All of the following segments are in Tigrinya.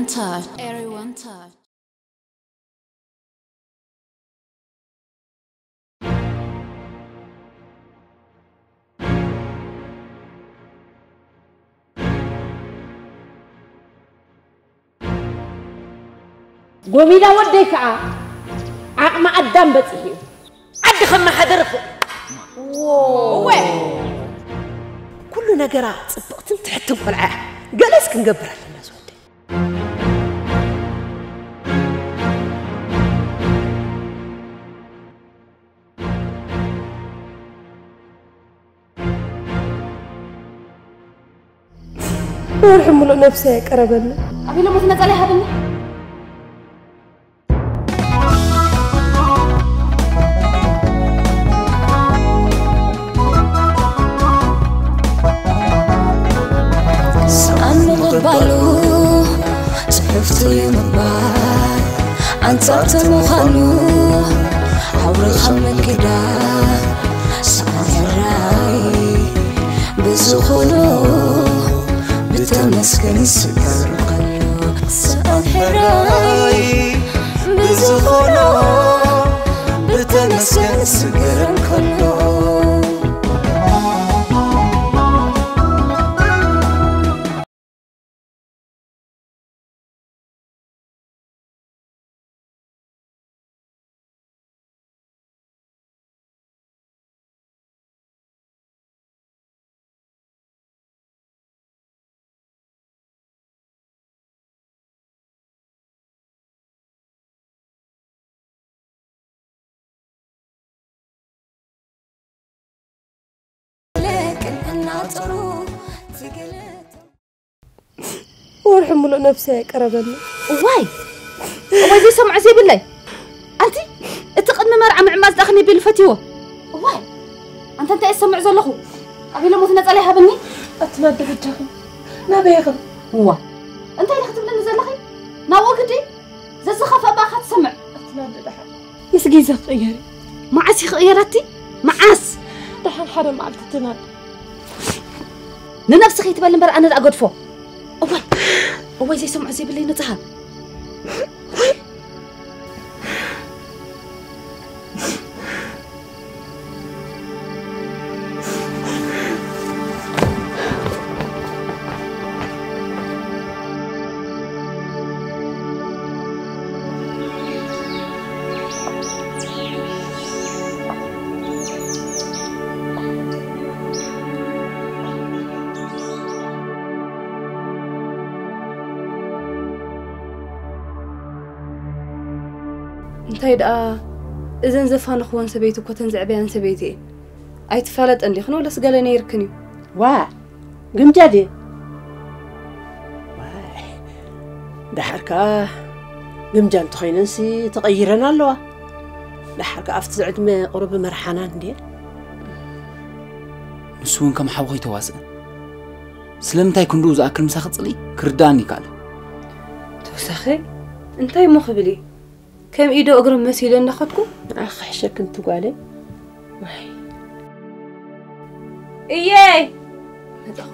Touch. Everyone touch. ጎሚዳ ወደይ ከዓ ዓቕሚ ኣዳም በፂሑ እዩ። ዓዲ ከመሓደር እኮ። እወ። ኩሉ ነገራ ፅብቕትን ትሕትን ቆልዓ እያ። ገለስ ክንገብር ኣለና ዝወደይ። ወርሒ ሙሉእ ነብሰይ ኣይቀረበኒ። ኣቤሎ፣ ሞት ነጸላ ይሃበኒ። ሰኣን ምቕባሉ ጽሕፍቲ ምቕባል ኣንጻር ተምዃኑ፣ ኣውርኻ ምክዳን ሰኣን ሕራይ ብዝኾኖ ብተመስገን ስገር ከሎ። ሰኣን ሕራይ ብዝኾኖ ብተመስገን ስገር ከሎ። ወርሒ ሙሉእ ነብሰይ ኣይቀረበኒ። እዋይ! እዋይ ዘይሰምዖ ዘይብለይ። ኣንቲ እቲ ቅድሚ መርዓ ምዕማዝ ደኣ ከመይ ቢሉ ፈትይዎ? እዋይ! ኣንታ እንታይ እየ ዝሰምዕ ዘለኹ? ኣቤሎ ሞት ነጸላ ይሃበኒ። ኣትና ደረጃኹም ናበይ ኢኹም? እዋ! እንታይ ኢኺ ትብለኒ ዘለኺ? ናብኡ ግዲ ዘዝኸፍአ እባ ኢኻ ትሰምዕ። ኣትና ደሓን ምስ ግዜ ክቕየር እዩ። መዓስ ይኽቕየር ኣቲ? መዓስ? ደሓን ሓደ መዓልቲ ትናድ። ንነብሲ ከይትበል እምበር ኣነ ደኣ ገድፎ። እዋይ! እዋይ ዘይሰምዖ ዘይብለይ ንጽሃ። እንታይ ደኣ እዘን ዘፋነኽወን ሰበይቲ እኮ ተን ዘዕበያን ሰበይቲ እየን። ኣይትፋለጠን ዲኽን ወለስ ገለ ነይርክን እዩ? ዋ፣ ግምጃ ድየ? ዋይ፣ ደሓር ከኣ ግምጃ እንተኾይነንሲ ተቐይረን ኣለዋ። ደሓር ከኣ ኣብቲ ዝዕድመ ቁሩብ መርሓናን ድየ? ንሱ እውን ከም ሓው ከይተዋስአን። ስለምንታይ ክንድኡ ዝኣክል ምሳኺ ጽልኢ ክርድኣኒ ይከኣል። ተወሳኺ እንታይ እሞ ክብል እዩ? ከም ኢዶ እግሪ መሲለ እናኸድኩ ንዓኺ ክሕሸኪ እንቲ ጓለይ። ዋይ። እየ። መጣኹ።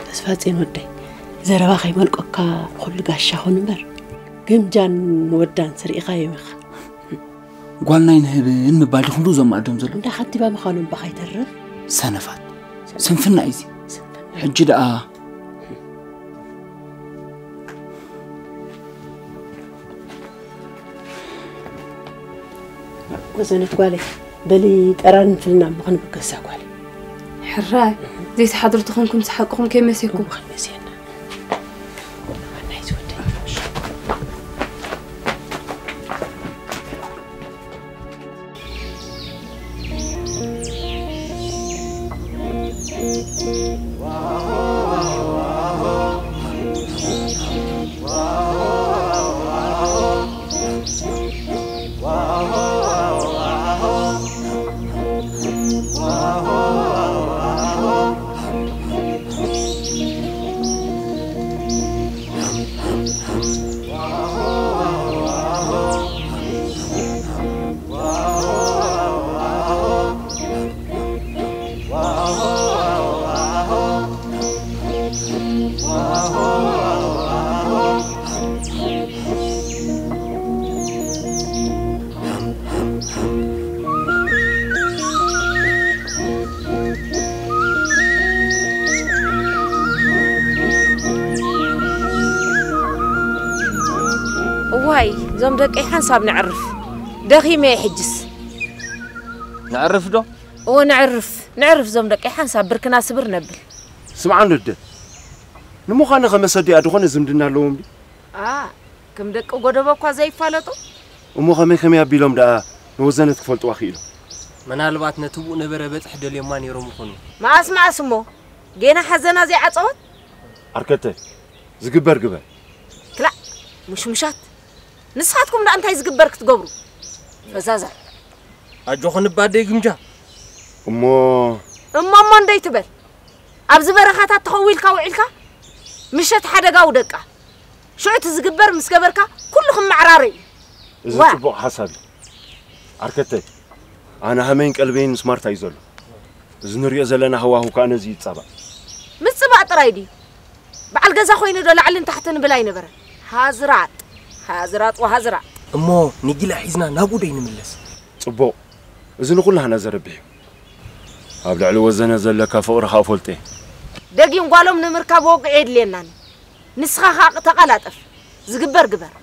ተስፋጽዮን ወደይ፣ ዘረባ ከይመልቀካ ኩሉ ጋሻ ኹን እምበር፣ ግምጃን ወዳን ስርኢኻዮም ኢኻ። ጓል ናይ ንህብን ምባል ዲኹም ዶ ዘማዕዶም ዘሎ? እንዳ ከንቲባ ምዃኑ እምባ ከይተርፍ። ሰነፋት። ስንፍና እዩ እዚ። ስንፍና። ሕጂ ደኣ ወሰነት ጓለይ፣ በሊ ጠራን ፍልና እሞ ክንብገሳ ጓለይ። ሕራይ፣ ዘይትሓድሩ ተኾንኩም ምስ ሓቅኹም ከይመሴኩም። እዋ፣ ከይመሴና። እዋይ፣ እዞም ደቀይ ሓንሳብ ነዕርፍ። ደኺመ እየ ሕጅስ። ነዕርፍ ዶ? እወ፣ ነዕርፍ። ነዕርፍ እዞም ደቀይ ሓንሳብ ብርክና ስብር ነብል። ስምዓ እንዶ ኣደ፣ ንምዃኑ ከመሰ ኣዲኣ ዝኾነ ዝምድና ኣለዎም ድዩ? ኣ፣ ከም ደቂ ጎደቦ እኳ ዘይፋለጡ። እሞ ከመይ ከመይ ኣቢሎም ደኣ ንወዘነት ክፈልጥዋ ክኢሎም? ምናልባት ነቲ ብኡ ነበረ በጽሕ ደልዮማ ነይሮም ይኾኑ። መኣስ መኣስ እሞ፣ ጌና ሓዘና ዘይዓጸወት? ዓርከተይ፣ ዝግበር ግበር። ክላእ፣ ሙሽሙሻት። ንስኻትኩም ደኣ እንታይ ዝግበር ክትገብሩ? ፈዛዛት። ኣጆኹን እባ ኣደይ ግምጃ። እሞ እሞ እሞ እንደይትበል። ኣብዚ በረኻታት ተኸዊልካ ውዒልካ፣ ምሸት ሓደጋ ውደቃ። ሽዑ እቲ ዝግበር ምስ ገበርካ፣ ኩሉ ክመዓራረ እዩ። እዚ ዋ! ጽቡቕ ሓሳብ እዩ። ዓርከተይ፣ ኣነ ሃመይን ቀልበይን ምስ ማርታ እዩ ዘሎ። እዚ ንሪኦ ዘለና ሃዋሁ ከኣ ነዚ ይጻባእ። ምጽባእ ጥራይ ድዩ? በዓል ገዛ ኮይነ ዶ ላዕልን ታሕትን ብል ኣይነበረን። ሃዝራጥ፣ ሃዝራጥ ወሃዝራጥ። እሞ ንጊላ ሒዝና ናብኡ ዶ ይንምለስ? ጽቡቕ። እዚ ንኹላህና ዘርብሕ እዩ። ኣብ ልዕሊ ወዘነ ዘለካ ፍቕሪ ከኣ ፈልጦ እየ። ደጊም ጓሎም ንምርካብ ወግዒ የድልየናን። ንስኻ ከኣ ተቐላጠፍ። ዝግበር ግበር።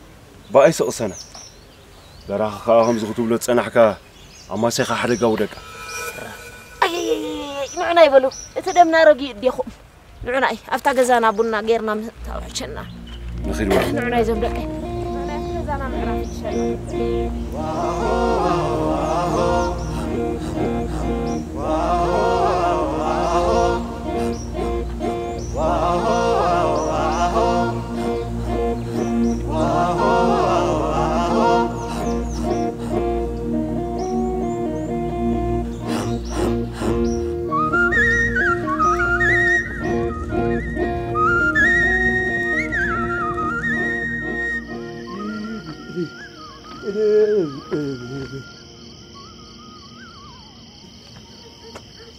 ብኣይ ስቕሰና። በራኺ ከኣ ከምዚ ክትብሎ ዝጸናሕካ ኣማሴኻ ሓደጋ ውደቃ። ኣየየየየ፣ ንዑና ይበሉ። እቲ ደምና ረጊኡ እዴኹም። ንዑና እይ፣ ኣብታ ገዛና ቡና ጌርና ም-፣ ታውሕሸና። ንኺድ በሉ። ንዑና እይ ዘም ደቀይ። ንዑና እይ፣ ገዛና ምዕራፍ ይሸና።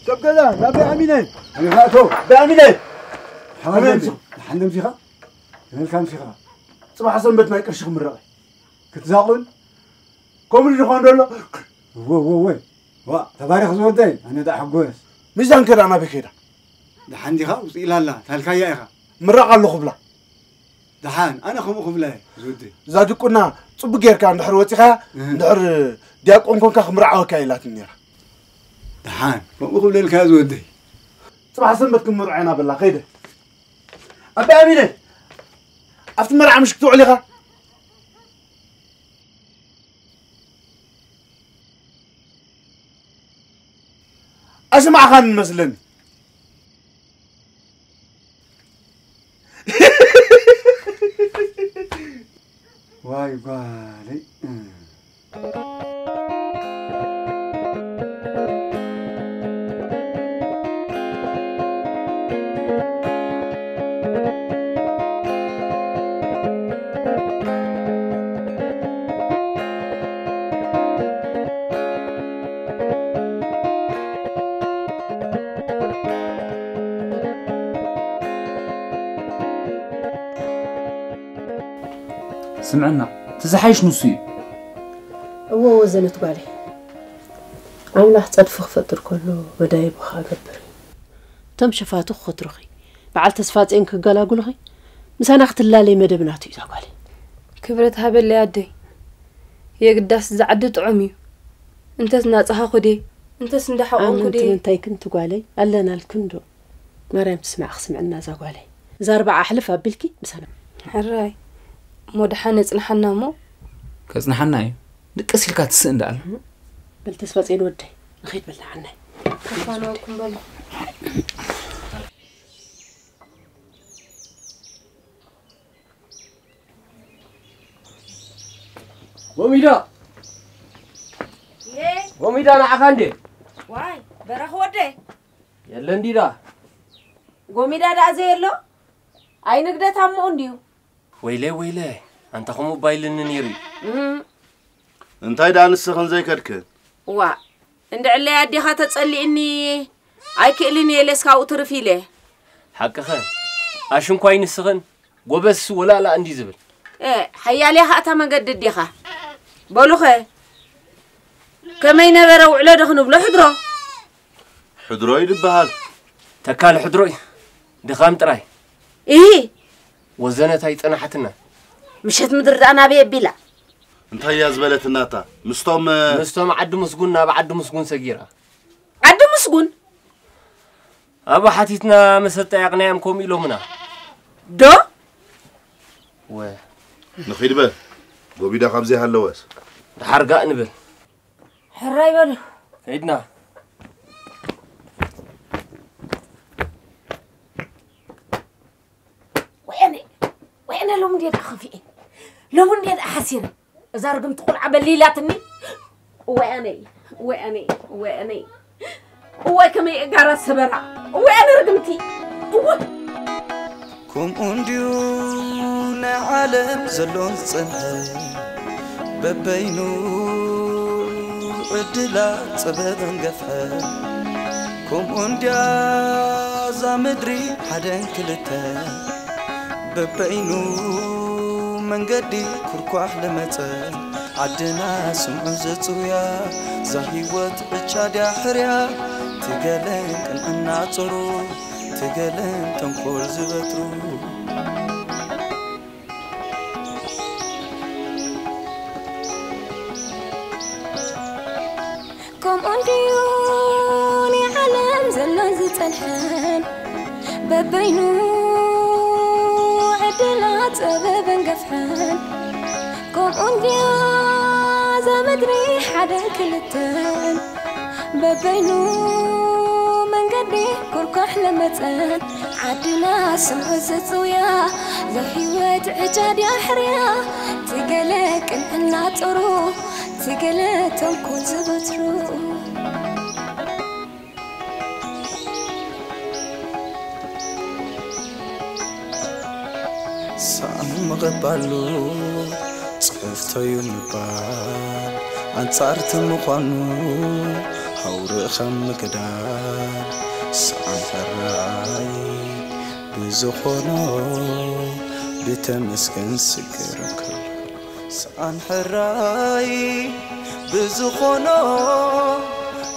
ሰብ ገዛ፣ ናብ ኣሚነ። ኣሚነ፣ ኣቶ። ኣሚነ። ሓመድ ሓመድ። ሓንደም ሲኻ? ተመልካም ሲኻ? ጽባሕ ሰንበት ናይ ቅርሺ ክምረቕ። ክትዛቑን? ከምኡ ዝኾን ደሎ? ወ፣ ወ፣ ወ። ዋ፣ ተባረኽ ዝወደይ፣ ኣነ ደኣ ሕጎስ። ሚዛን ከዳ ናበይ ከይዳ? ደሓን ዲኻ? ውጽእ ኢላ ኣላ፣ ታልካያ ኢኻ። ምራቕ ኣለኹ ብላ። ደሓን፣ ኣነ ከምኡ ክብላ እየ፣ ዝወደይ። እዛ ድቁና ጽቡቅ ጌርካ እንድሕር ወጺኻ፣ እህ። እንድሕር ዲያቆን ኮንካ ክምርዓወካ ኢላትኒ ነይራ። ደሓን፣ ከምኡ ክብለልካ እየ፣ ዝወደይ። ጽባሕ ሰንበት ክንምርዖ ኢና በላ፣ ከይደ። ኣቢ ኣሚነ፣ ኣብቲ መርዓ ምሽ ክትውዕል ኢኻ? ኣስማዕኻን መስለኒ። ዋይ ጓለይ። ስምዕና፣ እቲ ዝሓይሽ ንሱ እዩ። እወ፣ ወዘነት ጓለይ። ኣምላኽ ጸድፊ ክፈጥር ከሎ፣ መዳይቡ ኸኣ ገብር እዩ። እቶም ሸፋቱ ክኸትሩኺ፣ በዓል ተስፋጽዮን ክገላግሉኺ፣ ምሳና ክትላለይ መደብ ናቱ እዩ፣ እዛ ጓለይ። ክብረት ሃበለይ ኣደይ። የግዳስ፣ እዚ ዓዲ ጥዑም እዩ። እንተስ እናጸሃኹ ድየ፣ እንተስ እንዳሓቖንኩ ኣመንቲ ድየ። ምንታይክን ትጓለይ፣ ኣለናልክን ዶ? ማርያም ትስማዕ፣ ክስምዕና እዛ ጓለይ። እዛ ኣርባዓ ኣሕልፍ ኣቢልኪ ምሳና። ሕራይ፣ እሞ ደሓን የጽንሓና እሞ። ከጽንሓና እዩ። ድቅስ ኢልካ ትስእ እንዳኣል። በል ተስፋጽዮን ወደይ፣ ንኸይድ በል ንዓናይ። ክፋንወኩም በሉ። ወሚዳ! ይሄ ወሚዳ ንዓኻ እንዴ? ዋይ፣ በራኽ ወደይ። የለ እንዲዳ። ጎሚዳ ደኣ ዘየሎ? ኣይንግደት ኣሞኡ እንድዩ። ወይለ፣ ወይለ፣ ኣንታ ከምኡ ባይልኒ ነይሩ እዩ። እም። እንታይ ደኣ ንስኽን ዘይከድክን? ዋ፣ እንድዕለይ ኣዴኻ ተጸሊእኒ ኣይክእልን እየ ኢለስ ካብኡ ትርፍ ኢለ። ሓቅኸ፣ ኣሽንኳይ ንስኽን ጎበዝሲ ወላላ እንዲ ዝብል። እ፣ ሓያልያ ኸኣ እታ መገዲ ዲኻ? በሉኸ። ከመይ ነበረ ውዕሎ ዶ ክንብሎ ሕድሮ? ሕድሮ እዩ ዝበሃል። ተካል ሕድሮይ ድኻም ጥራይ። እሂ ወዘነት ኣይጸናሓትና። ምሸት ምድሪ ደኣ ናበይ ኣቢላ? እንታይ እያ ዝበለትና እታ? ምስቶም ምስቶም ዓዲ ምስጉን ናብ ዓዲ ምስጉን ሰጊራ። ዓዲ ምስጉን ኣብ ሓቲትና መሰጠ ያቕናዮም ከምኡ ኢሎምና። ዶ ወ ንኺድ በል። ጎቢዳ ካብዚ ሃለወስ። ድሓር ጋእ ንብል። ሕራይ በሉ። ከይድና። ወያነ ወያነ ሎም እንዴ ከፊኤ ሎም እንዴ ሓሲረ እዛ ርግምቲ ቁልዓ በሊላትኒ። ወያነ ወያነ ወያነ እዋይ ከመይ እጋራ ሰበራ። ወያነ ርግምቲ እዋ ከምኡ እንድዩ ናይ ዓለም ዘሎ ዝጸንሐ በበይኑ ዕድላ ጸበበን ገፍሐ። ከምኡ እንድያ እዛ ምድሪ ሓደን ክልተ በበይኑ መንገዲ ክርኳሕ ለመጸ። ዓድና ስምዑ ዘጽውያ እዛ ህይወት ዕቻ ድያ ሕርያ ትገለን ቅንዕና ጸሩ ትገለን ተንኮል ዝበትሩ። ከምኡ እንድዩ ናይ ዓለም ዘሎ ዝጸንሐን በበይኑ ዕድላት ጸበበን ገፍሐን። ከምኡ እንድያ እዛ ምድሪ ሓደን ክልተን በበይኑ መንገዲ ኩርኳሕ ለመጸን። ዓድና ስምዑ ዘጽውያ ለህይወት ዕጃ ድያ ሕርያ ትገለ ቅንዕና ጸሩ ትገለ ተንኮል ዝበትሩ። ሰኣን ምቕባሉ ጽሕፍቶዩ ምባል ኣንጻርቲ ምዃኑ ሃውርእ ከም ምግዳል ሰኣን ሕራይ ብዝኾኖ ብተመስገን ስግር ከሎ ሰኣን ሕራይ ብዝኾኖ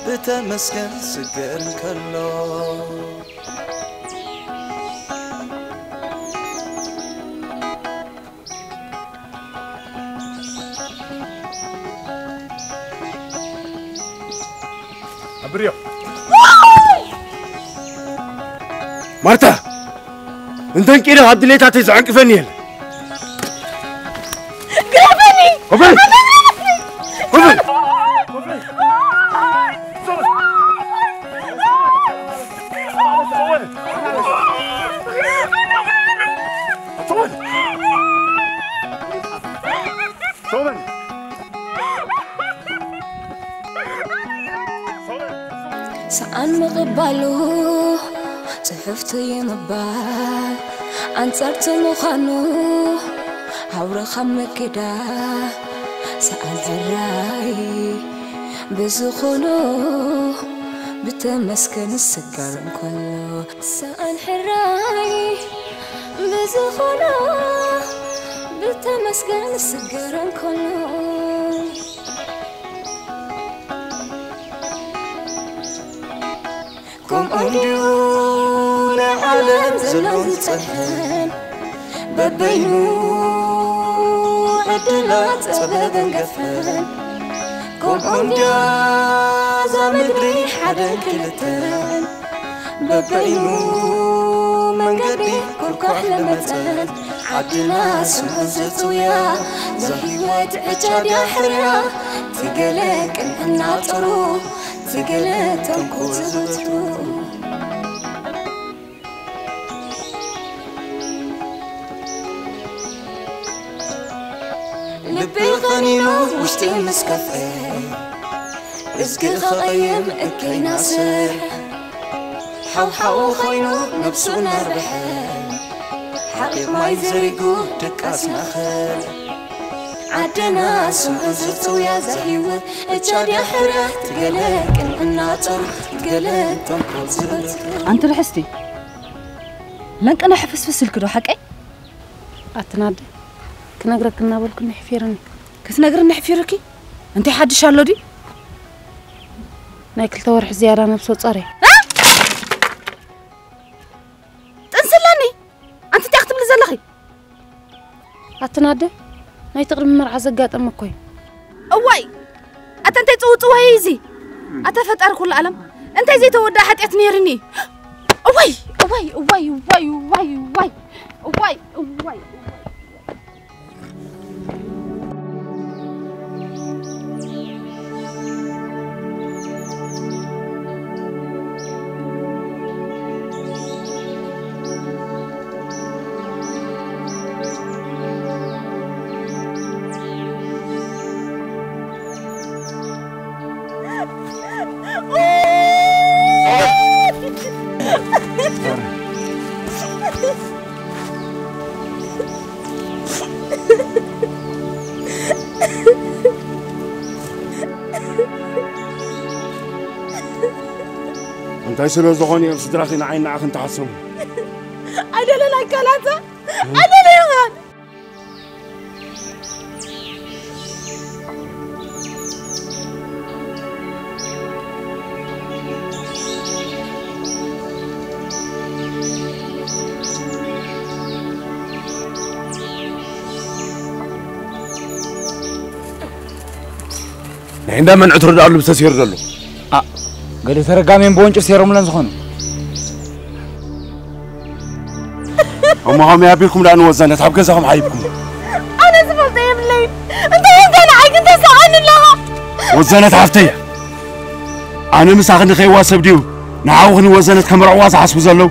ብተመስገን ስግር ከሎ ኣብርዮ ማርታ እንተንቂረ ካብ ድሌታተይ ዘዕንቅፈኒ የለ ግረፈኒ ኮፈል ኮፈል ሰኣን ምቕባሉ ጽሕፍቱ ይምባል ኣንጻርቲ ምዃኑ ሃውርኻ ምክዳ ሰኣን ሕራይ ብዝኾኖ ብተመስገን ስጋር እንከሎ ሰኣን ሕራይ ብዝኾኖ ብተመስገን ስጋር እንከሎ ከምኡ እንድዩ ናይ ዓለም ዘሎ ዝጸንሐን በበይኑ ዕድላት ጸበበን ገፍሐን ከምኡ እንድያ እዛ ምድሪ ሓደን ክልተን በበይኑ መንገዲ ኩርኳሕ ለመጸን ዓድና ስምዑ ዘጽውያ ዘህይወት ዕጫ ድያ ሕርያ ትገለ ቅንዕና ጥሩ ትገለ ተንኮል ዝበትሩ ልቢ ቐኒኑ ውሽጢ ምስ ከፍአ እዝጊ ኸቐይም እከይናስሕ ሓውሓው ኾይኑ ነብሱ ናርብሐ ሓቂቕ ማይ ዘሪጉ ድቃስ ናኸል ዓድና ስምዑ ዝጽውያ ዘህይወት እቻ ድያ ሕርያ ትገለ ቅንዕና ጾር ትገለ ተንኮል ዝበትሩ ኣንቲ ርሕስቲ ለንቅነ ሕፍስፍስ ኢልኪ ዶ ሓቀይ? ኣትናደ ክነግረክ እናበልኩ ንሕፊርኒ ክትነግርኒ ሕፊርኪ እንታይ ሓድሽ ኣሎ ድዩ? ናይ ክልተ ወርሒ ዝያዳ ነብሰ ጾር እየ። እ? ጥንስለኒ! ኣንቲ እንታይ ክትብሊ ዘለኺ? ኣትን ኣደ፣ ናይቲ ቅድሚ መርዓ ዘጋጠመ እኮ እዩ። እዋይ! ኣተ እንታይ ጽውጽዋይ እዩ እዚ? ኣተ ፈጣሪ ኩሉ ዓለም፣ እንታይ ዘይተወድኣ ሓጢኣት ነይርኒ? እዋይ! እዋይ! እዋይ! እዋይ! እዋይ! እዋይ! እዋይ! እዋይ! እንታይ ስለ ዝኾኑ እዮም ስድራኺ ንዓይ ንዓኽን ተሓሰቡ? ኣይደለን ኣይካላታ፣ ኣይደለዮን። ናይ እንዳ መንዑ ትርድኣሉ ብተሰይሩ ዘሎ። ኣ፣ ገለ ተረጋሚኦም ብወንጭፍ ሰይሮምለን ዝኾኑ። እሞ ከመይ ኣቢልኩም ደኣ ንወዘነት ኣብ ገዛኹም ሓይብኩም? ኣነ ዝፈልጦ የብለይን። እንታይ ኢልካ ንዓይ ግን ተሳቐኒ ኣለኻ? ወዘነት ሓፍተይ፣ ኣነ ምሳኺ ንኸይዋ ሰብ ድዩ ንሓውኺ ንወዘነት ከመርዕዋ ዝሓስቡ ዘለዉ?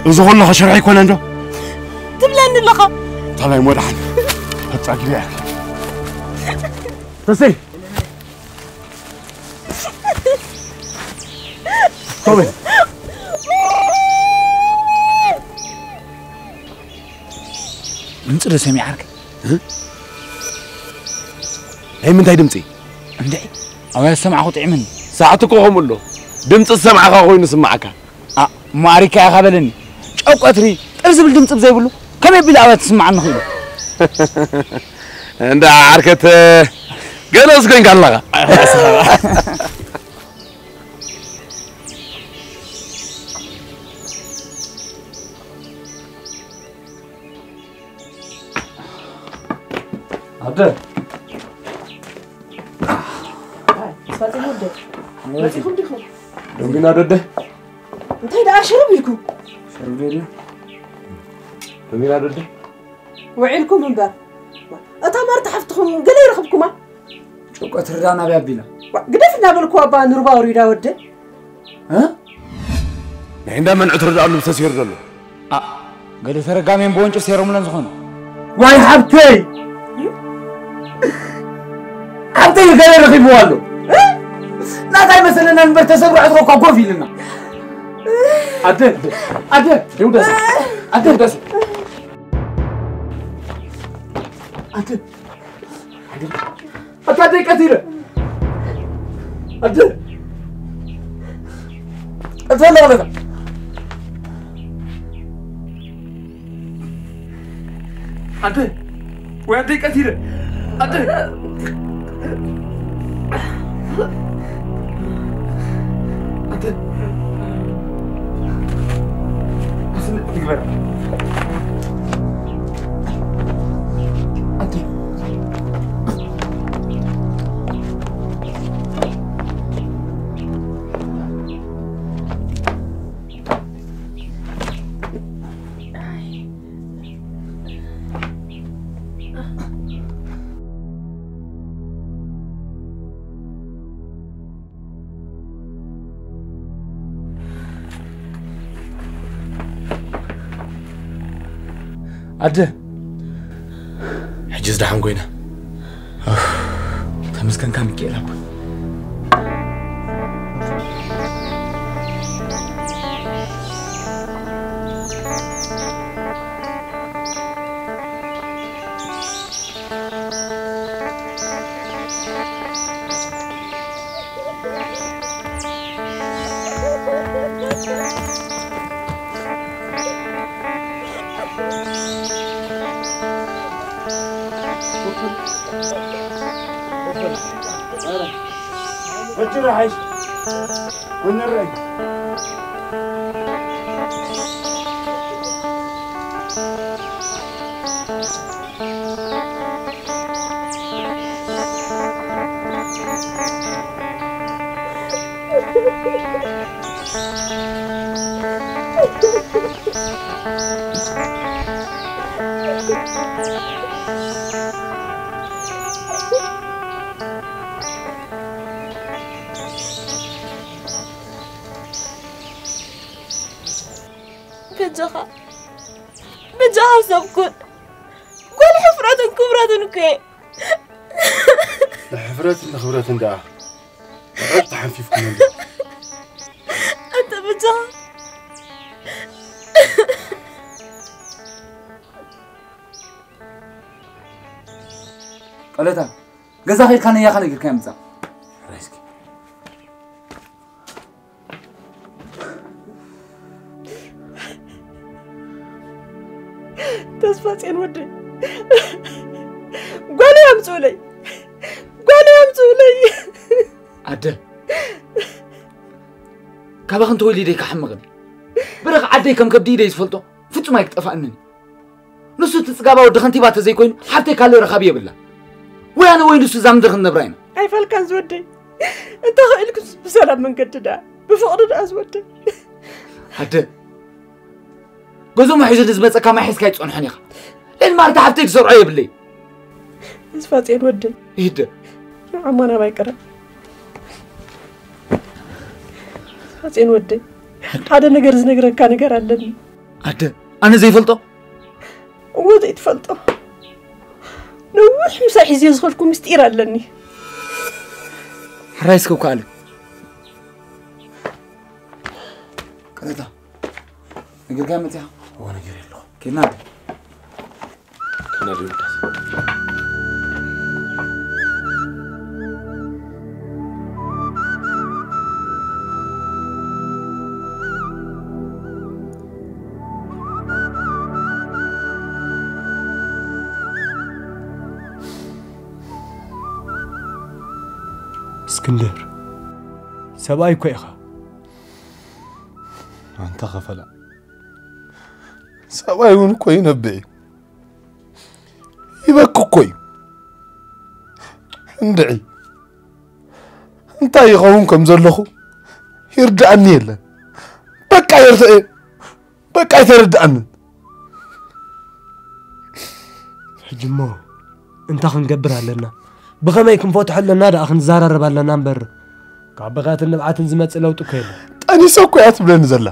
እዚ ኩሉ ከሽርሒ ኣይኮነን ዶ? ትብለኒ ኣለኻ? ታላይ ሞድሓን፣ ተጻጊበ እያ። ተሰይ! ቶሜ! ድምፂ ዶ ሰሚዓ ዓርከይ? እ? ናይ ምንታይ ድምፂ? እንድዒ፣ ኣበይ ዝሰማዕኹ ጥዒምኒ። ሰዓት እኮ ከምኡ ኣሎ። ድምፂ ዝሰማዕኻ ኮይኑ ዝስማዓካ። ኣ፣ እሞ ዓሪካ ኢኻ በለኒ። ጨው ቀትሪ ጥር ዝብል ድምፂ ብዘይብሉ ከመይ ኣቢሉ ኣበይ ትስማዓኒ ኽኢሉ? እንዳ ዓርከት ገለስ ኮይንካ ኣለኻ። ኣደ። ኣይ፣ ፋጺሙ ወደ። መጺኹም ዲኹም? ደንጊና ደደ። እንታይ ደኣ ሽርብ ኢልኩም? ሽርብ ደደ። ደንጊና ደደ። ውዒልኩም እምበር። እታ ማርታ ሓፍትኹም ገለ ይረኽብኩማ? ጭቆ ትርዳ ናበይ ኣቢላ? ዋ፣ ግደፍ እናበልኩ ኣባ ንሩባ ወሪዳ ወደ። እ? ናይ እንዳ መንዑ ትርድኣሉ ብተሰይሩ ዘሎ። ኣ፣ ገለ ተረጋሚኦም ብወንጭፍ ሰይሮምለን ዝኾኑ። ዋይ ሓብተይ! ሓብተይ ገለ ረኺብዋ ኣሎ። እ? ናታይ መሰለና እምበር ተሰብሮ ዕትሮ እኳ ኮፍ ኢልና። ኣደ፣ ኣደ፣ ደውደስ። ኣደ፣ ደስ። ኣደ፣ ኣታ ደይ ቀቲለ። ኣደ። ቀተለ ወለካ። ኣደ። ወይ ኣደ ቀቲለ። ኣደ። ኣደ። ኣስምዕ ትግበር። ኣደ። ኣደ። ሕጂስ ደሓን ኮይና። ተመስገንካ ሚካኤል ኣቦይ። እቲ ራሕሽ ወንረይ በጃኻ በጃኻ ሰብ ኩን። ጓል ሕፍረትን ክብረትን እኮ እየ። ንሕፍረትን ንኽብረትን ደኣ ረብ ተሓንፊፍኩም እንዲ ኣንተ በጃኻ ቀለታ ገዛ ኸይድካ ነያኻ ነጊርካ ምጻ ራይስኪ ተስፋ ጽዮን ወደይ ጓለይ ኣምጽኡለይ ጓለይ ኣምጽኡለይ ኣደ ካባኽ እንተወሊደ ከሓምቕን ብረኽ ዓደይ ከም ከብዲ ኢደይ ዝፈልጦ ፍጹም ኣይክጠፋእንን ንሱ እቲ ጽጋባ ወዲ ከንቲባ ተዘይኮይኑ ሓብተይ ካልእ ረኻቢ የብላ ወይ ኣነ ወይ ንሱ እዛ ምድሪ ክንነብራ ኢና ኣይፈልካን ዝወደይ እንተኽእልኩስ ብሰላም መንገዲ ደኣ ብፍቕሪ ደኣ ዝወደይ ኣደ ገዞሞ ሒዙ ንዝመፀካ ማይ ሒዝካ ይፀንሖን ኢኻ ልዕሊ ማርታ ሓብተይ ዝሰርዖ የብለይ ተስፋ ጽዮን ወደይ ይህደ ንዓማ ናባይ ቅረብ ተስፋ ጽዮን ወደይ ሓደ ነገር ዝነግረካ ነገር ኣለኒ ኣደ ኣነ ዘይፈልጦ እዎ ዘይትፈልጦ ነዊሕ ምሳይ ሒዝዮ ዝኸድኩ ምስጢር ኣለኒ ሕራይ እስከ ከኣለ ቅረታ ነጊርካ መፅያ እዎ ነገር የለኹ ኬና እስክንድር ሰብኣይ እኮ ኢኻ ኣንታ ኸፈላ ሰብኣይ እውን እኮ ይነብዕ እዩ ይበኪ እኮ እዩ እንድዒ እንታይ ይኸውን ከም ዘለኹ ይርድኣኒ የለን በቃ ይርትዕ በቃ ኣይተረድኣንን ሕጂ እሞ እንታይ ክንገብር ኣለና ብኸመይ ክንፈትሖ ኣለና ደኣ ክንዘራረብ ኣለና እምበር ካብ ብኽያትን ንብዓትን ዝመጽእ ለውጢ እኮ የለን ጠኒሰ እኮ እያ ትብለኒ ዘላ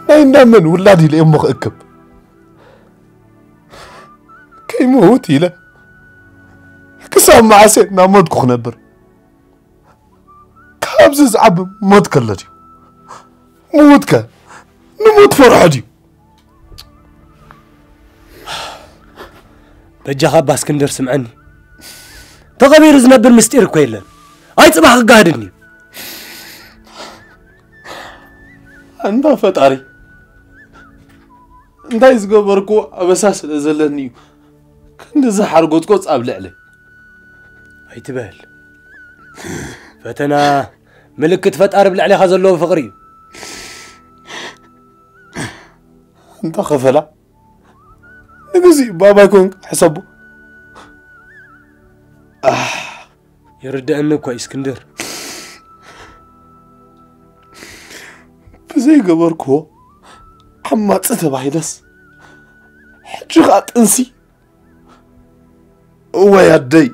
ናይ እንዳመን ውላድ ኢለ እሞ ክእክብ ከይመውት ኢለ ክሳብ መዓሴ እናመድኩ ክነብር ካብዚ ዝዓቢ ሞት ከሎ ድዩ ምውት ከ ንሞት ፈርሖ ድዩ በጃኻ ኣባ እስክንድር ስምዐኒ ተቐቢሩ ዝነብር ምስጢር እኮ የለን ኣይ ጽባሕ ክጋህድን እዩ ኣንታ ፈጣሪ እንታይ ዝገበርኩ ኣበሳ ስለ ዘለኒ እዩ ክንዲ ዝሓርጎጽጎጽ ኣብ ልዕለይ ኣይትበል ፈተና ምልክት ፈጣሪ ብልዕሌኻ ዘለዎ ፍቕሪ እዩ እንተ ኸፈላ ንግዜኡ ባባይ ኮንክ ሕሰቦ ይርድአኒ እኮ እዩ እስክንድር ብዘይገበርክዎ ዓማፂ ተባሂለስ ሕጂ ኸዓ ጥንሲ እዋይ ኣደይ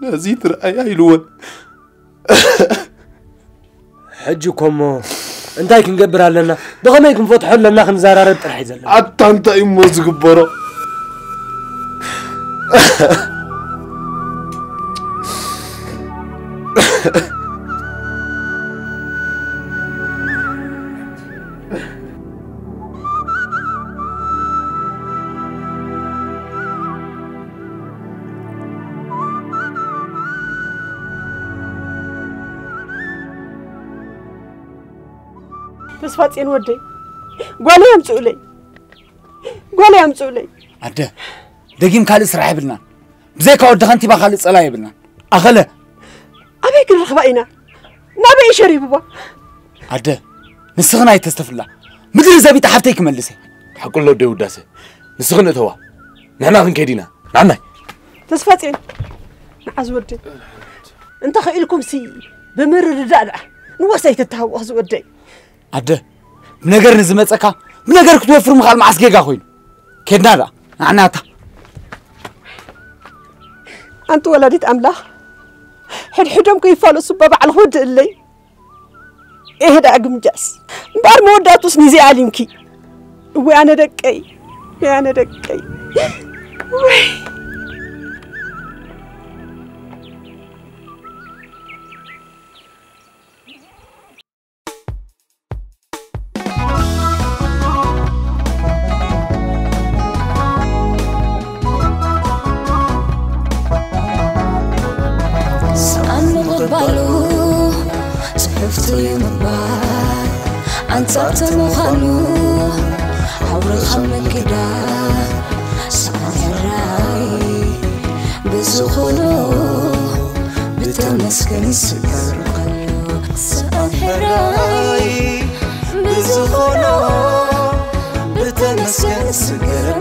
ነዚ ትርኣይ ኣይልወን ሕጂ እኮ እሞ እንታይ ክንገብር ኣለና ብኸመይ ክንፈትሖ ኣለና ክንዘራረብ ጥራሕ እዩ ዘለና ኣታ እንታይ እሞ ዝግበሮ ተስፋ ጽዮን ወደይ ጓለይ ኣምጽኡለይ ጓለይ ኣምጽኡለይ ኣደ ደጊም ካልእ ስራሕ የብልናን ብዘይካ ወዲ ከንቲባ ካልእ ጸላ የብልናን ኣኸለ። ኣበይ ክንረኽባ ኢና? ናበይ ሸሪብዋ? ኣደ፣ ንስኽን ኣይተስተፍላ። ምድሪ ዘቢጣ ሓፍተይ ክመልሰ። ሓቁ ኣሎ ኣደይ ውዳሰ። ንስኽን እተዋ። ንሕና ክንከይድ ኢና። ንዓናይ። ተስፋ ጽዮን፣ ንዓ ዝወደይ። እንተ ኽኢልኩም ሲ ብምርድዳእ ደኣ ንወሳይ ተተሃወኽ ዝወደይ። ኣደ፣ ብነገር ንዝመጸካ ብነገር ክትወፍር ምኻል መዓስ ጌጋ ኮይኑ። ኬድና ደኣ። ንዓና ኣታ። ኣንቲ ወላዲት ኣምላኽ፣ ሕድሕዶም ከይፋለሱ በባዕልኽ ወድእለይ። ኤህ ደኣ ግምጃስ እምበኣር መወዳእቱስ ንዚኣ ኣሊምኪ። እወ ኣነ ደቀይ፣ ወይ ኣነ ደቀይ። ወይ ስኣን ምቕባሉ ጽሕፍቲ ምባል ኣንጻርቲ ምዃኑ ኣውርኻ ምግዳል ስኣን ሕራይ ብዝኾኖ ብተመስገን ስገር ከሎ ስኣን ሕራይ ብዝኾኖ ብተመስገን ስገር